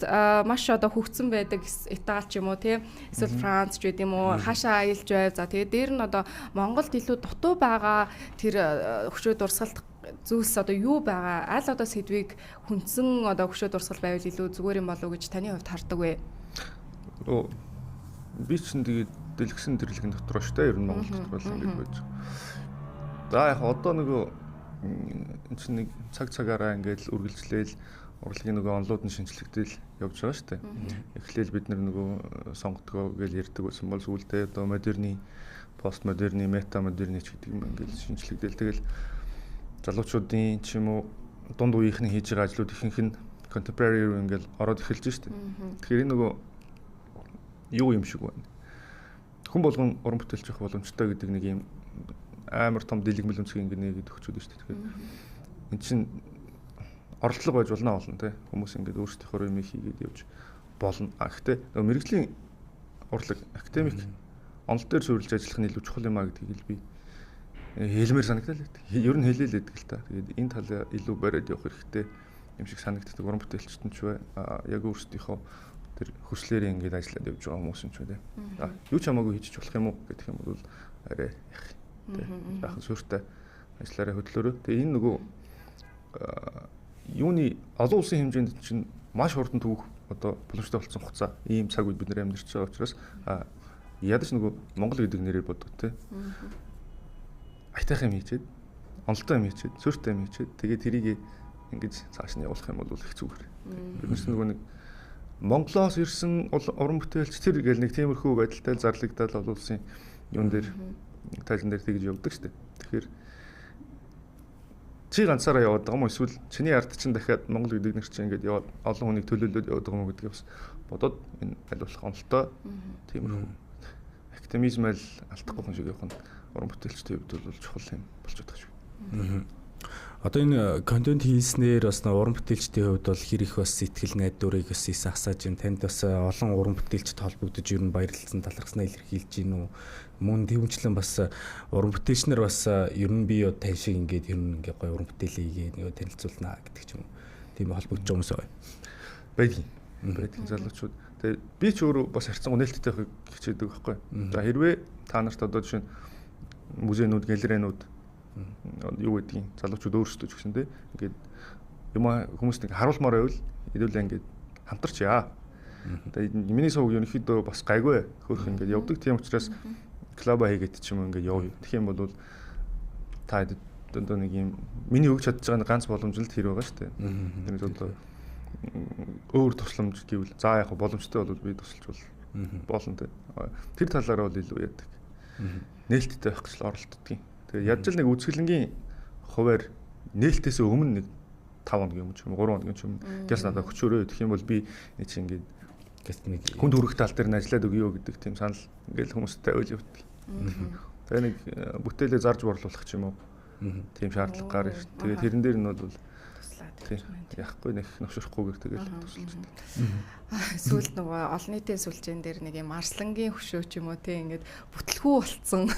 маш одоо хөгжсөн байдаг Итали ч юм уу тийм эсвэл Франц ч байд юм уу хаашаа аялж байв. За тэгээд дээр нь одоо Монголд илүү дутуу байгаа тэр хөшөө дурсгалт зүйлс одоо юу байгаа аль одоо сэдвийг хүндсэн одоо хөшөө дурсгал байвал илүү зүгээр юм болов уу гэж таны хувьд хардаг вэ? Би чинь тэгээд дэлгэсэн тэрлэгэн дотор шүү дээ. Ер нь Монгол дотор л ингэж байж. За яг одоо нөгөө энэ чинь нэг цаг цагаараа ингээд үргэлжлээл урлагийн нөгөө онлууд нь шинжлэгдэл явж байгаа шүү дээ. Эхлээл бид нар нөгөө сонгодгоо гэж ярьдаг байсан бол сүүлдээ одоо модерны, постмодерны, метамодерны ч гэдэг юм ингээд шинжлэгдэл. Тэгэл залуучуудын ч юм уу дунд үеийнхний хийж байгаа ажлууд ихэнх нь contemporary руу ингээд ороод эхэлж шүү дээ. Тэгэхээр энэ нөгөө юу юм шиг байна. Хүн болгон уран бүтээлч явах боломжтой гэдэг нэг юм амар том дэлгэмэл өнцгийг ингээд нэгэд өгчөөд шүү дээ. Тэгэхээр эн чинь оролдлого байж болно олон тий. Хүмүүс ингээд өөрсдийнхөө юм хийгээд явж болно. А гэхдээ нөгөө мэрэгжлийн урлаг академик онол дээр суурилж ажиллах нь илүү чухал юм а гэдгийг л би хэлмээр санагдал байдаг. Ер нь хэлээл байдаг л та. Тэгээд энэ талаа илүү бариад явах хэрэгтэй юм шиг санагддаг. Уран бүтээлчд нь ч бай. Яг өөрсдийнхөө тэр хүслээрээ ингээд ажиллаад явж байгаа хүмүүс нь ч бай. А юу ч хамаагүй хийчих болох юм уу гэх юм бол арай яах тий. Жаахан суурьтай ажиллаарай хөдлөөрөө. Тэгээ энэ нөгөө юуны олон улсын хэмжээнд чинь маш хурдан түүх одоо боломжтой болсон хугацаа ийм цаг үед бид нэр амьдарч байгаа учраас ядаж нөгөө Монгол гэдэг нэрээр боддог тий. Айтайхан юм хийчихэд, онолтой юм хийчихэд, суурьтай юм хийчихэд тэгээд тэрийг ингэж цааш нь явуулах юм бол их зүгээр. Бид нар нөгөө нэг Монголоос ирсэн уран бүтээлч тэр гэл нэг тиймэрхүү байдалтай зарлагдаад олон улсын юун дээр тайлан дээр тэгж явдаг шүү дээ. Тэгэхээр чи ганцаараа яваад байгаа юм уу эсвэл чиний ард чинь дахиад Монгол гэдэг нэр чинь ингээд яваад олон хүнийг төлөөлөөд яваад байгаа юм уу гэдгийг бас бодоод энэ аль болох онолтой тиймэрхүү академизм аль алдахгүй хүн шиг явах нь уран бүтээлчдийн хувьд бол чухал юм болж байгаа шүү. Одоо энэ контент хийснээр бас уран бүтээлчдийн хувьд бол хэр их бас сэтгэл найдварыг бас их асааж байна. Танд бас олон уран бүтээлчд холбогдож ер нь баярлалсан талархснаа илэрхийлж гин үү? Мөн төвчлэн бас уран бүтээлчнэр бас ер нь би тань шиг ингээд ер нь ингээд гоё уран бүтээл хийгээ нэг танилцуулнаа гэдэг ч юм уу. Тийм холбогдож байгаа хүмүүс байгаа. Байдгийн. Байдгийн залуучууд. Тэгээ би ч өөрөө бас харьцангуй нээлттэй байхыг хичээдэг байхгүй. За хэрвээ та нарт одоо жишээ нь музейнүүд, галерейнүүд юу гэдгийг залуучууд өөрсдөө ч гэсэн те ингээд юм хүмүүст нэг харуулмаар байвал хэдүүлээ ингээд хамтарч яа. Тэгээ миний сувг ерөнхийдөө бас гайгүй хөөх ингээд явдаг. Тийм учраас клаба хийгээд ч юм ингээд явъя. Тэгэх юм бол та одоо нэг юм миний өгч чадж байгаа ганц боломж л тэр байгаа шүү дээ. Тэрнээс одоо өөр тусламж гэвэл за яг боломжтой бол би тусалж бол болно те. Тэр талаараа бол илүү яадаг. Нээлттэй байх гэж л оролддог. Тэгээ ядж л нэг үзэсгэлэнгийн хуваар нээлтээс өмнө нэг 5 хоногийн өмнө ч юм уу 3 хоногийн ч юм гяс надад хөчөөрөө гэх юм бол би нэг чинь ингээд нэг хүнд хүрэх тал дээр нь ажиллаад өгье гэдэг тийм санал ингээд хүмүүстэй ойл явдаг. Тэгээ нэг бүтээлээ зарж борлуулах ч юм уу тийм шаардлага гарна шүү. Тэгээ тэрэн дээр нь бол туслаад яахгүй нэг новшрохгүйгээр тэгэл тусалж байдаг. Сүүлд нөгөө олон нийтийн сүлжээн дээр нэг юм арслангийн хөшөө ч юм уу те ингээд бүтлгүү болцсон.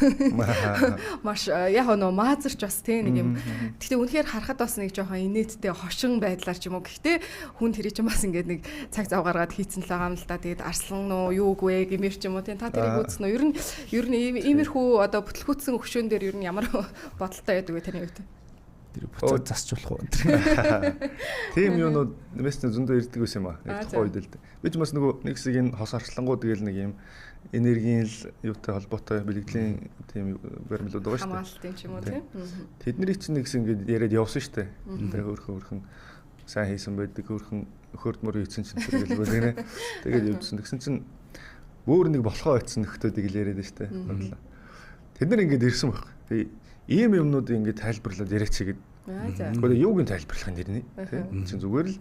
Маш яг нөгөө маазарч бас те нэг юм. Гэхдээ үнэхээр харахад бас нэг жоохон инээдтэй хошин байдлаар ч юм уу. Гэхдээ хүн тэрий чинь бас ингээд нэг цаг зав гаргаад хийцэн л байгаа юм л да. Тэгээд арслан нөө юугүй гэмээр ч юм уу те та тэрийг үзсэн үү? Ер нь иймэрхүү одоо бүтлгүүцсэн хөшөөн дээр ер нь ямар бодолтой байдаг вэ таны хувьд? Тэр буцаад засч болох уу? Тийм юунууд мессеж зөндөө ирдэг байсан юм аа. Яг тухайн үед л дээ. Би ч бас нөгөө нэг хэсэг энэ хос арслангууд гээл нэг юм энергийн л юутай холбоотой бэлгэдлийн тийм баримлууд байгаа шүү дээ. Хамгаалтын ч юм уу тийм. Тэдний чинь нэг хэсэг ингээд яриад явсан шүү дээ. Тэгээ хөөрхөн сайн хийсэн байдаг, хөөрхөн хөрдмөр хийсэн чинь тэр гэлгүй гэнэ. Тэгээд явжсан. Тэгсэн чинь өөр нэг болохоо байцсан нөхдөөдийг л яриад шүү дээ. Тэд нар ингээд ирсэн байх. Тэгээ ийм юмнуудыг ингээд тайлбарлаад яриач гээд. Гэхдээ юуг нь тайлбарлах юм дэрний тий. Чин зүгээр л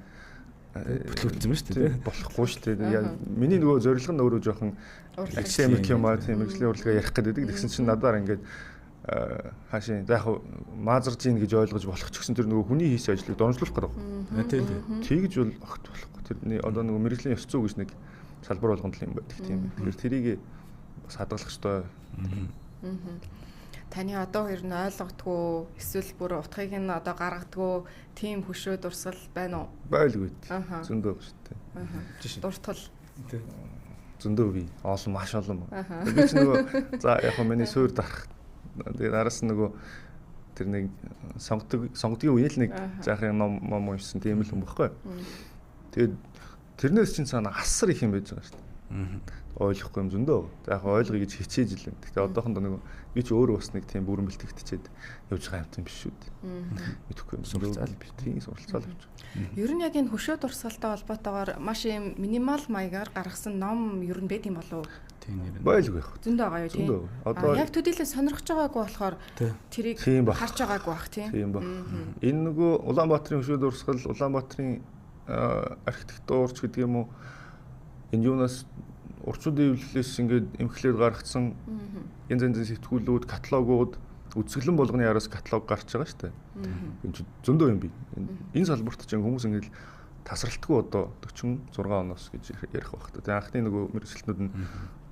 Бүтлгүүтсэн байна шүү дээ. Болохгүй шүү дээ. Миний нөгөө зорилго нь өөрөө жоохон академик юм аа, тийм мэргэжлийн урлагаа ярих гэдэг. Тэгсэн чинь надаар ингээд хаашийн за яг маазарж ийн гэж ойлгож болох ч гэсэн тэр нөгөө хүний хийсэн ажлыг донжлуулах гэдэг. Тийм тийм. Тэгж бол огт болохгүй. Тэрний одоо нөгөө мэргэжлийн ёс зүй гэж нэг салбар болгонд л юм байдаг тийм. Тэгэхээр тэрийг бас хадгалах ёстой. Таны одоо ер нь ойлгодгоо эсвэл бүр утгыг нь одоо гаргадгоо тийм хөшөө дурсгал байна уу? Байлгүй. Зөндөө шүү дээ. Дуртгал. Зөндөө би олон маш олон. Би ч нөгөө за яг хөө миний суур дарах. Тэгээд араас нь нөгөө тэр нэг сонгодгийн үеэл нэг жаахан ном ном уншсан тийм л юм баггүй. Тэгээд тэрнээс чинь цаана асар их юм байж байгаа шүү дээ. Ойлгохгүй юм зөндөө. За яг ойлгоё гэж хичээж л юм. Гэхдээ одоохондоо нөгөө би ч өөрөө бас нэг тийм бүрэн бэлтгэгдчихэд явж байгаа юм тийм биш шүү дээ. Мэдэхгүй юм суралцаал би. Тийм суралцаал явж байгаа. Ер нь яг энэ хөшөө дурсгалтай холбоотойгоор маш юм минимал маягаар гаргасан ном ер нь байт юм болов уу? Тийм нэр. Байлгүй яг. Зөндөө байгаа юу тийм. Одоо яг төдийлөн сонирхож байгаагүй болохоор тэрийг харж байгаагүй бах тийм. Тийм ба. Энэ нөгөө Улаанбаатарын хөшөө дурсгал, Улаанбаатарын архитектурч гэдэг юм уу? Энэ юунаас урчуудын эвлэлээс ингээд эмхлээд гаргацсан янз янзын сэтгүүлүүд, каталогууд, үзэсгэлэн болгоны араас каталог гарч байгаа шүү дээ. Энэ чинь зөндөө юм бий. Энэ салбарт чинь хүмүүс ингээд тасралтгүй одоо 46 оноос гэж ярих байх та. Тэгээ анхны нөгөө мэргэжилтнүүд нь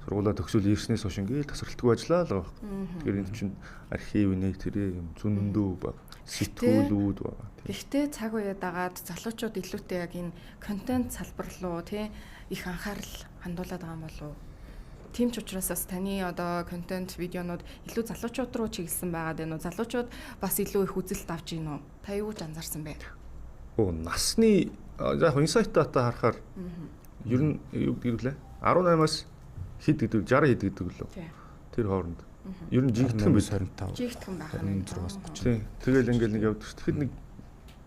сургуулаа төгсөөл ирснээс хойш ингээд тасралтгүй ажиллаа л байгаа. Тэгэхээр энэ чинь архив нэ тэрэ юм зөндөө баг. Сэтгүүлүүд байгаа. Гэхдээ цаг үе дагаад залуучууд илүүтэй яг энэ контент салбар руу тий их анхаарал хандуулад байгаа юм болов уу? Тийм ч учраас бас таны одоо контент видеонууд илүү залуучууд руу чиглэсэн байгаад байна уу? Залуучууд бас илүү их үзэлт авч гин үү? Та юу гэж анзаарсан бэ? Оо насны яг инсайт дата харахаар ер нь юу гэдэг лээ? 18-аас хэд гэдэг 60 хэд гэдэг лөө. Тэр хооронд ер нь жигтгэн биш 25. Жигтгэн байх нь 26-аас 30. Тийм. Тэгэл ингээл нэг явдаг шүү. Тэгэхэд нэг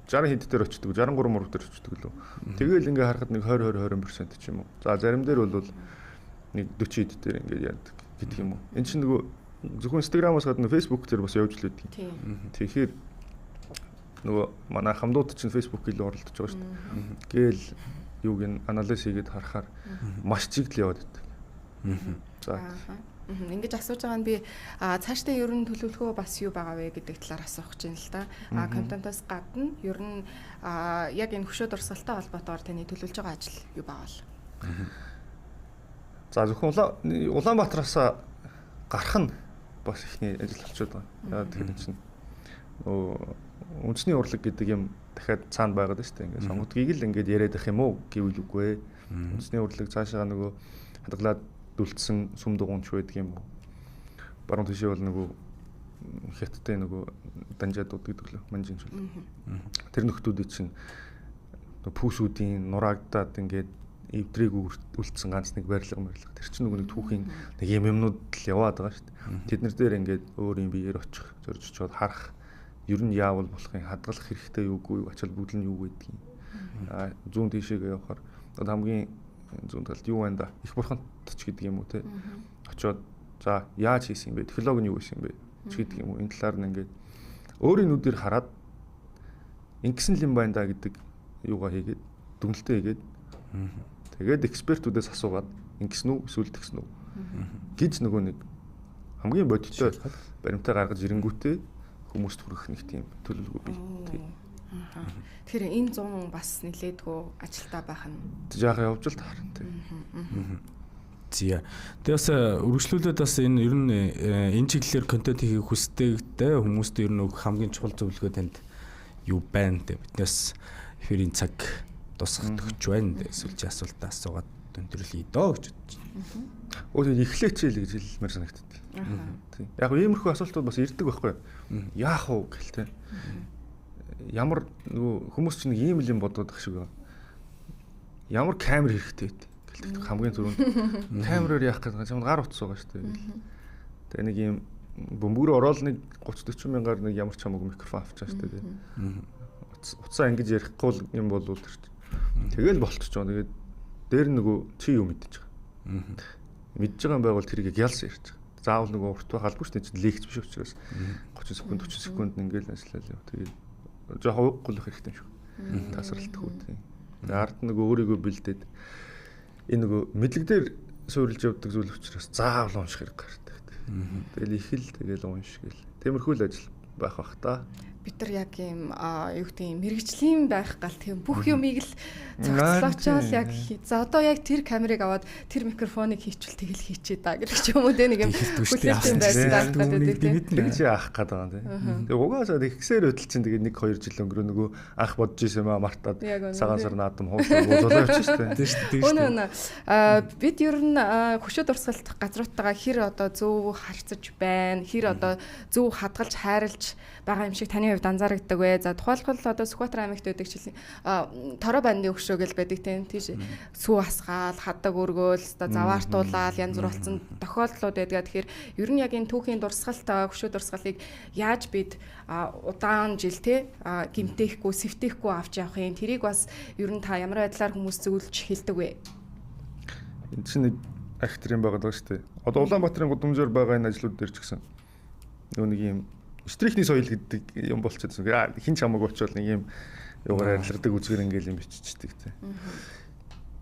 60 хэд дээр очдөг, 63 мөр дээр очдөг лөө. Тэгэл ингээ харахад нэг 20 20 20% ч юм уу. За зарим дээр бол нэг 40 хэд дээр ингээ яадаг гэдэг юм уу. Энд чинь нөгөө зөвхөн Instagram-аас гадна Facebook дээр бас явж л байдаг. Тэгэхээр нөгөө манай хамдууд чинь Facebook илүү оролдож байгаа шүү дээ. Гээл юуг н анализ хийгээд харахаар маш чиглэл яваад байдаг. За. Ингэж асууж байгаа нь би цаашдаа ер нь төлөвлөгөө бас юу байгаа вэ гэдэг талаар асуух гэж байна л да. Контентоос гадна ер нь яг энэ хөшөө дурсгалтай холбоотойгоор таны төлөвлөж байгаа ажил юу байгаа вэ? За зөвхөн Улаанбаатараас гарах нь бас ихний ажил болчиход байгаа. Яа тэгэхээр чинь нөгөө үндэсний урлаг гэдэг юм дахиад цаана байгаад байна шүү дээ. Ингээд сонгодгийг л ингээд яриад байх юм уу гэвэл үгүй ээ. Үндэсний урлаг цаашаа нөгөө хадгалаад дүлцсэн сүм дугуйч байдаг юм уу? Баруун тишээ бол нөгөө хятадын нөгөө данжаадууд гэдэг лөө манжинч бол. Тэр нөхдүүдийн чинь пүүсүүдийн нураагдаад ингээд эвдрийг үлдсэн ганц нэг барилга барилга. Тэр чинь нөгөө нэг түүхийн нэг юм юмнууд л яваад байгаа шүү дээ. Тэд нар дээр ингээд өөр юм биеэр очих, зорж очиод харах, ер нь яавал болох юм, хадгалах хэрэгтэй юугүй, ач холбогдол нь юу гэдгийг. Аа зүүн тишээгээ явахаар одоо хамгийн зүүн талд юу байна да? Их бурханд ч гэдэг юм уу те. Очоод за яаж хийсэн юм бэ? Технологи нь юу байсан юм бэ? Ч гэдэг юм уу. Энэ талаар нь ингээд өөрийн нүдээр хараад ингэсэн л юм байна да гэдэг юугаа хийгээд дүгнэлтээ хийгээд тэгээд экспертүүдээс асуугаад ингэсэн үү эсвэл тэгсэн үү гэж нөгөө нэг хамгийн бодиттой баримтаа гаргаж ирэнгүүтээ хүмүүст хүргэх нэг тийм төлөвлөгөө бий. Тийм. Тэгэхээр энэ 100 бас нэлээдгүй ажилтаа байх нь. Жаахан явж л таарна тийм. Зя. Тэгээ бас үргэлжлүүлээд бас энэ ер нь энэ чиглэлээр контент хийхийг хүсдэгтэй хүмүүст ер нь өгөх хамгийн чухал зөвлөгөө танд юу байна те? Биднээс эфирийн цаг тусгах төгч байна те. Эсвэл асуултаа асуугаад өндөрлөе дөө гэж бодож байна. Өө эхлээч л гэж хэлмээр санагддаг. Тийм. Яг иймэрхүү асуултууд бас ирдэг байхгүй юу? Яах вэ гэл те. Ямар нөгөө хүмүүс чинь нэг ийм л юм бодоод ах шиг байна. Ямар камер хэрэгтэй вэ? Гэлдэг хамгийн түрүүнд камераар яах гэдэг юм гар утас байгаа шүү дээ. Тэгээ нэг ийм бөмбөг рүү ороод нэг 30 40 мянгаар нэг ямар ч хамаагүй микрофон авчаа шүү дээ. Утсаа ингэж ярихгүй юм бол тэр чинь. Тэгэл болчихж байгаа. Тэгээд дээр нөгөө чи юу мэдэж байгаа. Мэдж байгаа юм байвал тэрийг ялс ярьж байгаа. Заавал нөгөө урт байх албагүй шүү дээ. Чинь лекц биш учраас 30 секунд 40 секунд ингээл ажиллаа л яв. Тэгээд жоохон ууггүй л хэрэгтэй юм шиг. Тасралтгүй тийм. Ард нөгөө өөрийгөө бэлдээд энэ нөгөө мэдлэг дээр суурилж явдаг зүйл учраас заавал унших хэрэг гардаг. Тэгэл их л тэгэл унш гэл. Тиймэрхүү л ажил байх бах та. Бид нар яг юм юу гэдэг юм мэрэгжлийн байх гал тийм бүх юмыг л зохицлоочоол яг за одоо яг тэр камерыг аваад тэр микрофоныг хийчихвэл тэгэл хийчээ да гэх ч юм уу те нэг юм хүлээлтийн байдлаар гэдэг тийм тэгж яах гээд байгаа юм те. Тэгээ угаасаа тэгсээр хөдөл чинь тэгээ 1 2 жил өнгөрөө нөгөө анх бодож исэн юм а мартаад цагаан сар наадам хуушлаа буулаа явчих шүү дээ. Тийм шүү дээ. Өнөө өнөө бид ер нь хөшөө дурсгалт газруудтайгаа хэр одоо зөв харьцаж байна, хэр одоо зөв хадгалж хайрлж байгаа юм шиг таны хувьд анзаарэгдэг вэ? За тухайлбал одоо Сүхбаатар аймагт байдаг жишээ Тороо бандын хөшөө гэл байдаг тийм тийш сүү асгаал, хадаг өргөөл, одоо заваартуулаад янз бүр болсон тохиолдлууд байдаг. Тэгэхээр ер нь яг энэ түүхийн дурсгалт хөшөө дурсгалыг яаж бид удаан жил те гимтээхгүй, сэвтээхгүй авч явах юм? Тэрийг бас ер нь та ямар байдлаар хүмүүс зөвлөж хэлдэг вэ? Энд чинь нэг актер юм байгаа даа шүү дээ. Одоо Улаанбаатарын гудамжаар байгаа энэ ажлууд дээр ч гэсэн нөгөө нэг юм штрихний соёл гэдэг юм болчихсон. Хин ч хамаагүй очивол нэг юм юугаар арилгадаг үзгээр ингээл юм биччихдэг те.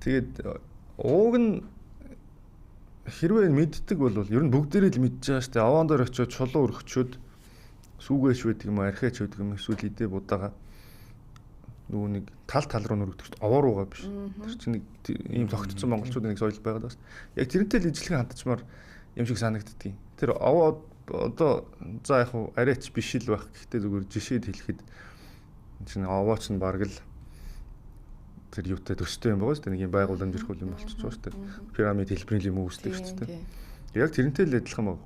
Тэгээд ууг нь хэрвээ мэддэг бол ер нь бүгдээрээ л мэдж байгаа шүү дээ. Аваан дээр очиод чулуу өргөчөөд сүүгээч байдаг юм, архиач байдаг юм, эсвэл идэ будаага нөгөө нэг тал тал руу нүрэгдэх шүү дээ. Овоо руугаа биш. Тэр чинь нэг ийм тогтцсон монголчуудын нэг соёл байгаа даа. Яг тэрнтэй л ижлэгэн хандчмаар юм шиг санагддгийг. Тэр овоо одоо за яг хуу арайч биш л байх. Гэхдээ зүгээр жишээд хэлэхэд чинь овооч нь бараг л тэр юутай төстэй юм байгаа шүү дээ. Нэг юм байгууламж ирэх юм болчихж байгаа шүү дээ. Пирамид хэлбэрийн юм үүсдэг шүү дээ. Яг тэрнтэй л адилхан баг.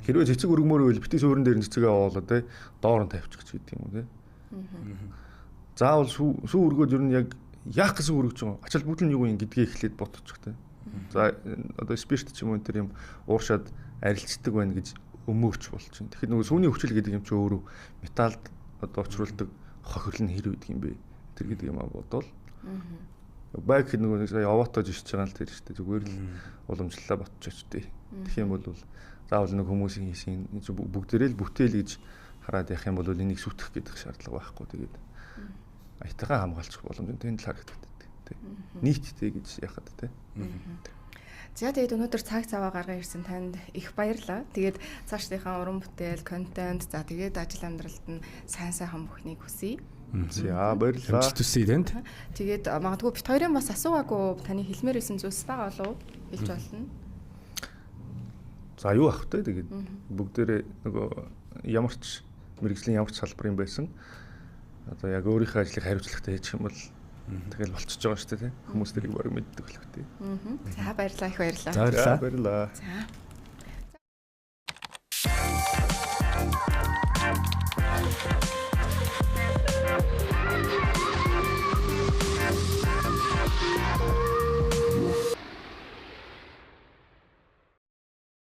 Хэрвээ цэцэг өргмөр байвал бити суурин дээр нь цэцгээ овоолоо те доор нь тавьчих ч гэдэг юм уу те. Заавал сүү өргөөд ер нь яг яах гэсэн өргөж байгаа. Ач холбогдол нь юу юм гэдгээ эхлээд бодчих те. За одоо спирт ч юм уу энэ төр юм ууршаад арилждаг байна гэж өмөөрч болчихно. Тэгэхээр нөгөө сүүний хүчил гэдэг юм чи өөрөө металлд одоо учруулдаг хохирол нь хэр байдаг юм бэ? Тэр гэдэг юм а бодвол. Байг хэд нөгөө сая овоотож ичж байгаа л тэр шүү дээ. Зүгээр л уламжлалаа ботч очтой. Тэгэх юм бол заавал нэг хүмүүсийн хийсэн бүгдээрээ л бүтээл гэж хараад явах юм бол энийг сүтгэх гэдэг шаардлага байхгүй. Тэгээд аятайгаа хамгаалчих боломж тэнд л харагддаг. Нийттэй гэж яхад те. За тэгээд өнөөдөр цаг цаваа гарган ирсэн танд их баярлалаа. Тэгээд цаашдынхаа уран бүтээл, контент, за тэгээд ажил амьдралд нь сайн сайхан бүхнийг хүсье. За баярлалаа. Амжилт хүсье танд. Тэгээд магадгүй бит хоёрын бас асуугаагүй таны хэлмээр байсан зүйлс байгаа болов хэлж болно. За юу ах вэ? Тэгээд бүгдээрээ нөгөө ямар ч мэргэжлийн ямар ч салбарын байсан одоо яг өөрийнхөө ажлыг хариуцлагатай хийчих юм бол тэгэл болчихж байгаа шүү дээ, тий. Хүмүүс тэрийг бараг мэддэг болох тий. За баярлалаа, их баярлалаа. За баярлалаа. Баярлалаа. За.